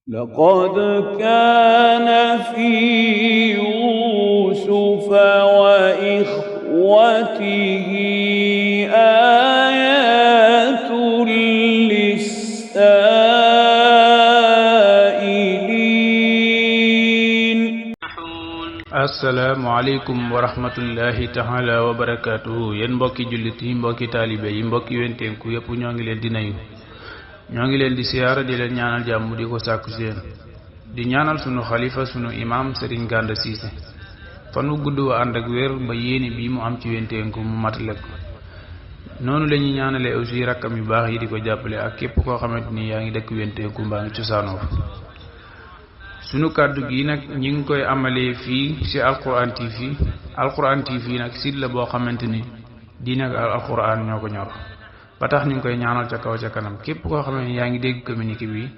لقد كان في يوسف وإخوته آيات للسائلين. asalaamaaleykum wa rahmatullahi taala wa barakaatuhu yéen mbokki jullit yi mbokki taalibe yi mbokki wentenku yépp ñoo ngi leen di nuyu ñoo ngi leen di siyaara di leen ñaanal jàmm di ko sàkku si yéen di ñaanal sunu xalifa sunu imam Serigne Ganda Cissé fan wu gudd wa ànd ak wér ba yéene bi mu am ci wentenku mu matale ko noonu la ñuy ñaanale aussi rakkam yu baax yi di ko jàppale ak képp koo xamante ni yaa ngi dëkk wentenku mbaa ngi cosaanoo sunu kàddu gi nag ñi ngi koy amalee fii ci Alquran TV nag site la boo xamante ni diine ak Alquran ñoo ko ñor ba tax ñu ngi koy ñaanal ca kaw ca kanam képp koo xam ne yaa ngi dégg communiqué bi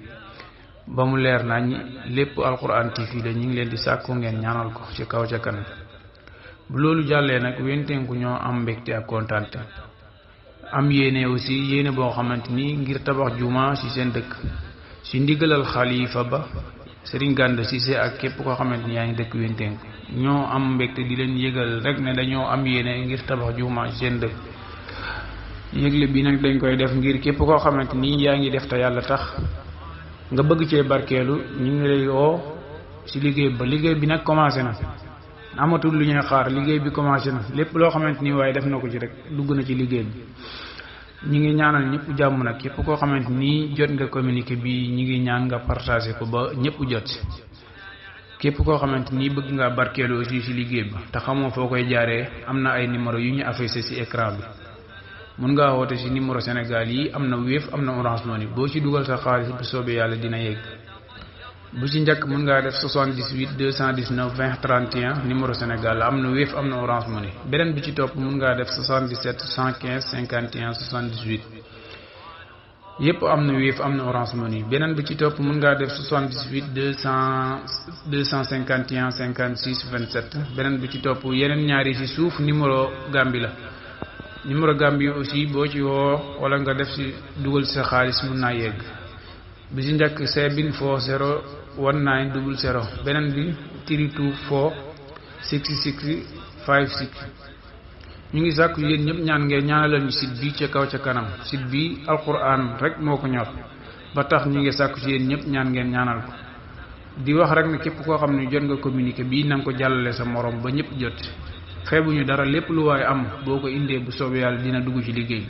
ba mu leer nañ lépp Alquran TV la ñu ngi leen di sàkku ngeen ñaanal ko ci kaw ca kanam bu loolu jàllee nag wentenku ñoo am mbégte ak kontaante am yéene aussi yéene boo xamante ni ngir tabax juma ci seen dëkk ci ndigalal xalifa ba Serigne Ganda Cissé ak képp koo xamante ni yaa ngi dëkk wentenku ñoo am mbégte di leen yëgal rek ne dañoo am yéene ngir tabax juma ci seen dëkk yëgle bi nag dañ koy def ngir képp koo xamante ni yaa ngi def te yàlla tax nga bëgg cee barkeelu ñu ngi lay woo ci liggéey bi nag commencé na amatul lu ñuy xaar liggéey bi commencé na lépp loo xamante ni waaye def na ko ci rek dugg na ci liggéey bi ñi ngi ñaanal ñëpp jàmm nag képp koo xamante ni jot nga communiqué bi ñi ngi ñaan nga partagé ko ba ñëpp jot ci képp koo xamante ni bëgg nga barkeelu aussi ci liggéey bi te xamoo foo koy jaaree am na ay numéro yu ñu affiché ci écran bi mun ngaa woote ci numéro Sénégal yi am na Wave am na Orange Money boo ci dugal sa xaalis bu soobee yàlla dina yegg bu ci njëkk mun ngaa def 78 219 20 31 numéro Sénégal am na Wave am na Orange Money beneen bi ci topp mun ngaa def 77 115 51 78 yépp am na Wave am na Orange Money beneen bi ci topp mun ngaa def 78 251 56 27 beneen bi ci topp yeneen ñaari ci suuf numéro Gambie la numéro Gambie aussi boo ci woo wala nga def ci dugal ci sa xaalis mun naa yegg bi ci njëkk 740 1900 beneen bi 324 66 56 ñu ngi sàkku yéen ñëpp ñaan ngeen ñaanalal ñu site bi ca kaw ca kanam site bi Alquran rek moo ko ñor ba tax ñu ngi sàkku ci yéen ñëpp ñaan ngeen ñaanal ko di wax rek ne képp koo xam ne jot nga communiqué bii na nga ko jàllale sa morom ba ñëpp jot xeebuñu dara lépp lu waaye am boo ko indee bu soobee yàlla dina dugg ci liggéey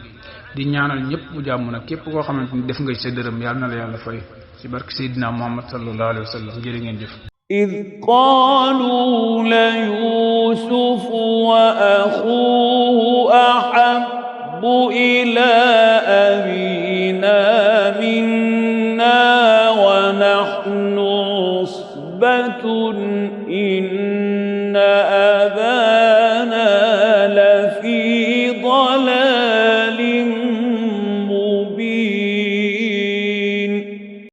di ñaanal ñëpp mu jàmm nag képp koo xamante ni def nga ci sa dërëm yàlla na la yàlla fay ci barke Seydina Muhammad sallallahu alayhi wa sallam jërë ngeen jëf إذ قالوا ليوسف وأخوه أحب إلى أبينا منا